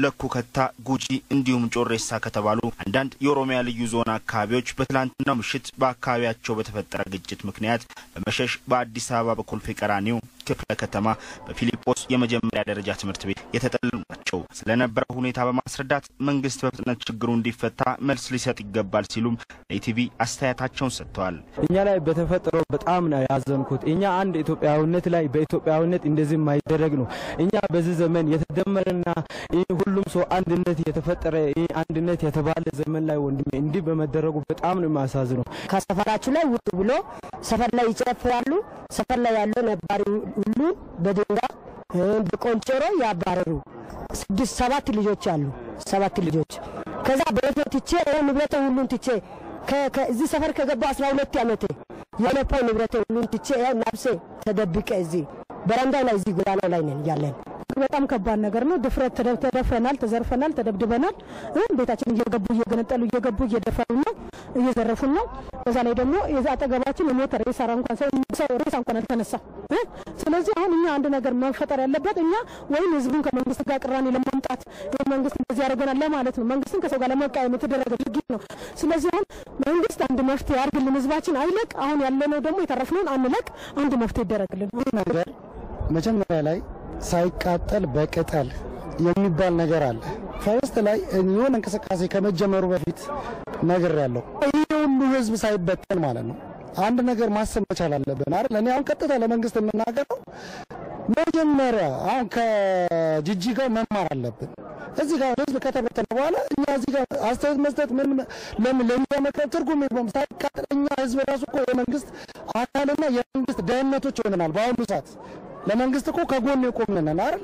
ለኩ ከታ፣ ጉጂ እንዲሁም ጮሬሳ ከተባሉ አንዳንድ የኦሮሚያ ልዩ ዞን አካባቢዎች በትላንትናው ምሽት በአካባቢያቸው በተፈጠረ ግጭት ምክንያት በመሸሽ በአዲስ አበባ በኮልፌ ቀራኒዮ ክፍለ ከተማ በፊሊጶስ የመጀመሪያ ደረጃ ትምህርት ቤት የተጠለሉ ናቸው። ስለነበረው ሁኔታ በማስረዳት መንግስት በፍጥነት ችግሩ እንዲፈታ መልስ ሊሰጥ ይገባል ሲሉም ለኢቲቪ አስተያየታቸውን ሰጥተዋል። እኛ ላይ በተፈጠረው በጣም ነው ያዘንኩት። እኛ አንድ ኢትዮጵያዊነት ላይ በኢትዮጵያዊነት እንደዚህ የማይደረግ ነው። እኛ በዚህ ዘመን የተደመረና ሁሉም ሰው አንድነት የተፈጠረ አንድነት የተባለ ዘመን ላይ ወንድሜ እንዲህ በመደረጉ በጣም ነው የሚያሳዝነው። ከሰፈራችሁ ላይ ውጡ ብሎ ሰፈር ላይ ይጨፍራሉ። ሰፈር ላይ ያለው ነባሪ ሁሉ በድንጋይ በቆንጨሮ ያባረሩ። 6 7 ልጆች አሉ። 7 ልጆች ከዛ ቤት ትቼ ንብረት ሁሉን ትቼ ከዚህ ሰፈር ከገባሁ 12 ዓመቴ የለፋው ንብረት ሁሉን ትቼ ያው ነፍሴ ተደብቀ እዚህ በረንዳው ላይ እዚህ ጎዳናው ላይ ነን ያለን። በጣም ከባድ ነገር ነው። ድፍረት ተደፍረናል፣ ተዘርፈናል፣ ተደብድበናል። ቤታችን እየገቡ እየገነጠሉ እየገቡ እየደፈሩ ነው፣ እየዘረፉን ነው። በዛ ላይ ደግሞ አጠገባችን የሞተ ሬሳ እንኳን ሰው ሬሳ እንኳን አልተነሳም። ስለዚህ አሁን እኛ አንድ ነገር መፈጠር ያለበት እኛ ወይም ህዝቡን ከመንግስት ጋር ቅራኔ ለማምጣት መንግስት እንደዚህ ያደርገናል ለማለት ነው። መንግስትን ከሰው ጋር ለመቃወም የተደረገ ድርጊት ነው። ስለዚህ አሁን መንግስት አንድ መፍትሄ ያድርግልን፣ ህዝባችን አይለቅ። አሁን ያለነው ደግሞ የተረፍነውን አንለቅ፣ አንድ መፍትሄ ይደረግልን። ነገር መጀመሪያ ላይ ሳይቃጠል በቅጠል የሚባል ነገር አለ። ፈርስት ላይ የሆነ እንቅስቃሴ ከመጀመሩ በፊት ነገር ያለው ይሄ ሁሉ ህዝብ ሳይበተን ማለት ነው። አንድ ነገር ማሰብ መቻል አለብን አይደል? እኔ አሁን ቀጥታ ለመንግስት የምናገረው መጀመሪያ አሁን ከጅጅጋ መማር አለብን። እዚህ ጋር ህዝብ ከተበተነ በኋላ እኛ እዚህ ጋር አስተያየት መስጠት ምን ለምን ለሚዲያ መቅረብ ትርጉም የለውም። ሳይቃጠል እኛ ህዝብ ራሱ እኮ የመንግስት አካልና የመንግስት ደህንነቶች ሆነናል። በአሁኑ ሰዓት ለመንግስት እኮ ከጎን የቆምን ነን አይደል?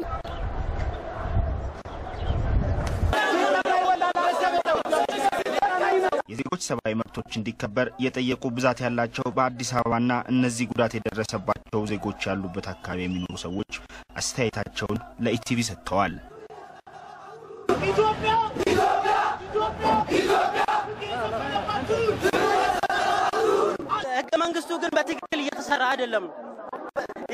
የዜጎች ሰብአዊ መብቶች እንዲከበር የጠየቁ ብዛት ያላቸው በአዲስ አበባና እነዚህ ጉዳት የደረሰባቸው ዜጎች ያሉበት አካባቢ የሚኖሩ ሰዎች አስተያየታቸውን ለኢቲቪ ሰጥተዋል። ህገ መንግስቱ ግን በትክክል እየተሰራ አይደለም።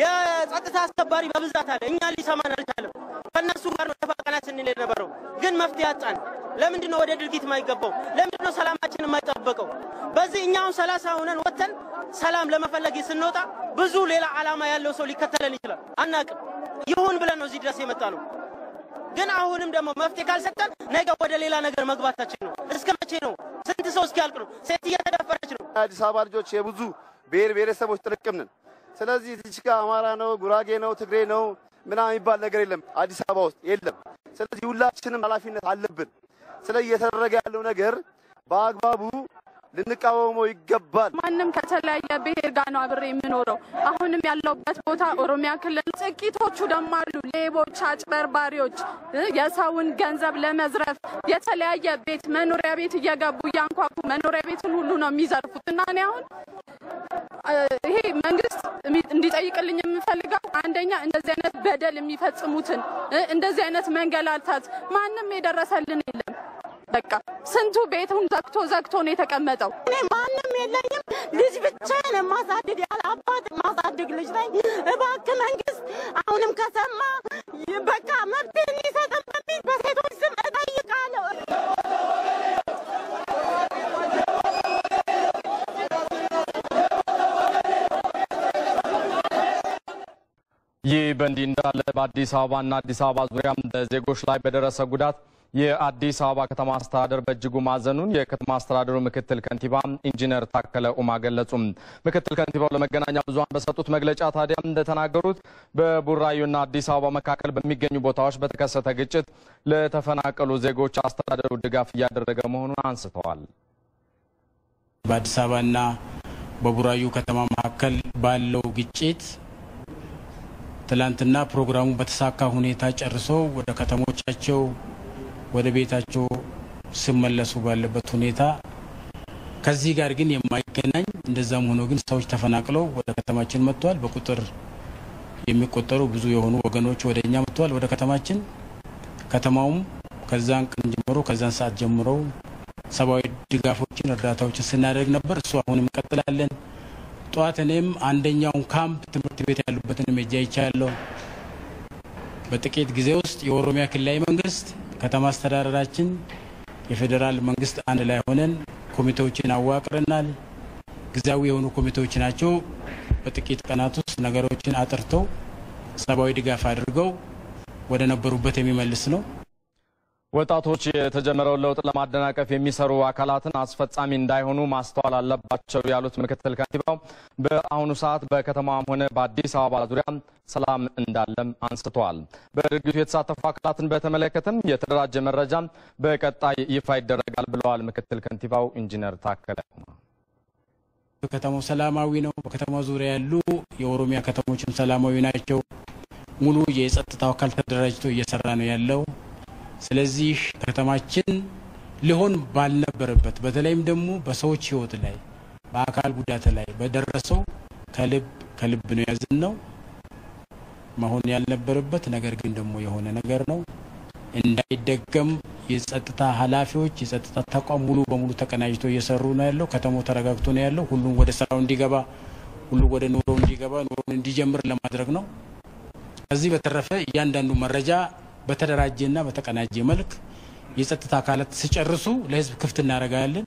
የጸጥታ አስከባሪ በብዛት አለ። እኛ ሊሰማን አልቻለም። ከነሱ ጋር ነው ደፋ ቀና ስንል የነበረው፣ ግን መፍትሄ አጣን። ለምንድን ነው ወደ ድርጊት የማይገባው? ለምንድን ነው ሰላማችን የማይጠበቀው? በዚህ እኛ አሁን 30 ሆነን ወጥተን ሰላም ለመፈለግ ስንወጣ ብዙ ሌላ ዓላማ ያለው ሰው ሊከተለን ይችላል። አናቅም። ይሁን ብለን ነው እዚህ ድረስ የመጣ ነው። ግን አሁንም ደግሞ መፍትሄ ካልሰጠን ነገ ወደ ሌላ ነገር መግባታችን ነው። እስከ መቼ ነው? ስንት ሰው እስኪያልቅ ነው? ሴት እየተደፈረች ነው። አዲስ አበባ ልጆች የብዙ ብሔር ብሔረሰቦች ጥርቅም ነን። ስለዚህ እዚህ ጋር አማራ ነው፣ ጉራጌ ነው፣ ትግሬ ነው ምናምን የሚባል ነገር የለም፣ አዲስ አበባ ውስጥ የለም። ስለዚህ ሁላችንም ኃላፊነት አለብን። ስለዚህ እየተደረገ ያለው ነገር በአግባቡ ልንቃወመው ይገባል። ማንም ከተለያየ ብሔር ጋር ነው አብሬ የምኖረው። አሁንም ያለውበት ቦታ ኦሮሚያ ክልል። ጥቂቶቹ ደግሞ አሉ ሌቦች፣ አጭበርባሪዎች የሰውን ገንዘብ ለመዝረፍ የተለያየ ቤት መኖሪያ ቤት እየገቡ እያንኳኩ መኖሪያ ቤትን ሁሉ ነው የሚዘርፉት። እና እኔ አሁን ይሄ መንግስት እንዲጠይቅልኝ የምፈልገው አንደኛ እንደዚህ አይነት በደል የሚፈጽሙትን እንደዚህ አይነት መንገላታት ማንም የደረሰልን የለም። በቃ ስንቱ ቤቱን ዘግቶ ዘግቶ ነው የተቀመጠው። እኔ ማንም የለኝም፣ ልጅ ብቻዬን የማሳድግ ያለ አባት የማሳድግ ልጅ ነኝ። እባክህ መንግስት አሁንም ከሰማ በቃ መብቴን ይሰጠን በሚል በሴቶች ስም እጠይቃለሁ። ይህ በእንዲህ እንዳለ በአዲስ አበባና አዲስ አበባ ዙሪያም በዜጎች ላይ በደረሰ ጉዳት የአዲስ አበባ ከተማ አስተዳደር በእጅጉ ማዘኑን የከተማ አስተዳደሩ ምክትል ከንቲባ ኢንጂነር ታከለ ኡማ ገለጹ። ምክትል ከንቲባው ለመገናኛ ብዙኃን በሰጡት መግለጫ ታዲያ እንደተናገሩት በቡራዩና አዲስ አበባ መካከል በሚገኙ ቦታዎች በተከሰተ ግጭት ለተፈናቀሉ ዜጎች አስተዳደሩ ድጋፍ እያደረገ መሆኑን አንስተዋል። በአዲስ አበባና በቡራዩ ከተማ መካከል ባለው ግጭት ትላንትና ፕሮግራሙ በተሳካ ሁኔታ ጨርሶ ወደ ከተሞቻቸው ወደ ቤታቸው ሲመለሱ ባለበት ሁኔታ ከዚህ ጋር ግን የማይገናኝ እንደዛም ሆኖ ግን ሰዎች ተፈናቅለው ወደ ከተማችን መጥተዋል። በቁጥር የሚቆጠሩ ብዙ የሆኑ ወገኖች ወደ እኛ መጥተዋል፣ ወደ ከተማችን። ከተማውም ከዛን ቀን ጀምሮ ከዛን ሰዓት ጀምሮ ሰብአዊ ድጋፎችን እርዳታዎችን ስናደርግ ነበር። እሱ አሁንም እንቀጥላለን። ጠዋት እኔም አንደኛውን ካምፕ ትምህርት ቤት ያሉበትን ሄጄ አይቻለሁ። በጥቂት ጊዜ ውስጥ የኦሮሚያ ክልላዊ መንግስት ከተማ አስተዳደራችን የፌዴራል መንግስት አንድ ላይ ሆነን ኮሚቴዎችን አዋቅረናል። ጊዜያዊ የሆኑ ኮሚቴዎች ናቸው። በጥቂት ቀናት ውስጥ ነገሮችን አጥርተው ሰብአዊ ድጋፍ አድርገው ወደ ነበሩበት የሚመልስ ነው። ወጣቶች የተጀመረውን ለውጥ ለማደናቀፍ የሚሰሩ አካላትን አስፈጻሚ እንዳይሆኑ ማስተዋል አለባቸው ያሉት ምክትል ከንቲባው በአሁኑ ሰዓት በከተማዋም ሆነ በአዲስ አበባ ዙሪያ ሰላም እንዳለም አንስተዋል። በድርጊቱ የተሳተፉ አካላትን በተመለከተም የተደራጀ መረጃ በቀጣይ ይፋ ይደረጋል ብለዋል ምክትል ከንቲባው ኢንጂነር ታከለ ኡማ። ከተማው ሰላማዊ ነው። በከተማው ዙሪያ ያሉ የኦሮሚያ ከተሞችም ሰላማዊ ናቸው። ሙሉ የጸጥታው አካል ተደራጅቶ እየሰራ ነው ያለው። ስለዚህ ከተማችን ሊሆን ባልነበረበት በተለይም ደግሞ በሰዎች ሕይወት ላይ በአካል ጉዳት ላይ በደረሰው ከልብ ከልብ ነው ያዝን ነው መሆን ያልነበረበት ነገር ግን ደግሞ የሆነ ነገር ነው። እንዳይደገም የጸጥታ ኃላፊዎች የጸጥታ ተቋም ሙሉ በሙሉ ተቀናጅቶ እየሰሩ ነው ያለው። ከተማው ተረጋግቶ ነው ያለው። ሁሉም ወደ ስራው እንዲገባ፣ ሁሉም ወደ ኑሮው እንዲገባ፣ ኑሮውን እንዲጀምር ለማድረግ ነው። ከዚህ በተረፈ እያንዳንዱ መረጃ በተደራጀና በተቀናጀ መልክ የጸጥታ አካላት ሲጨርሱ ለህዝብ ክፍት እናደርጋለን።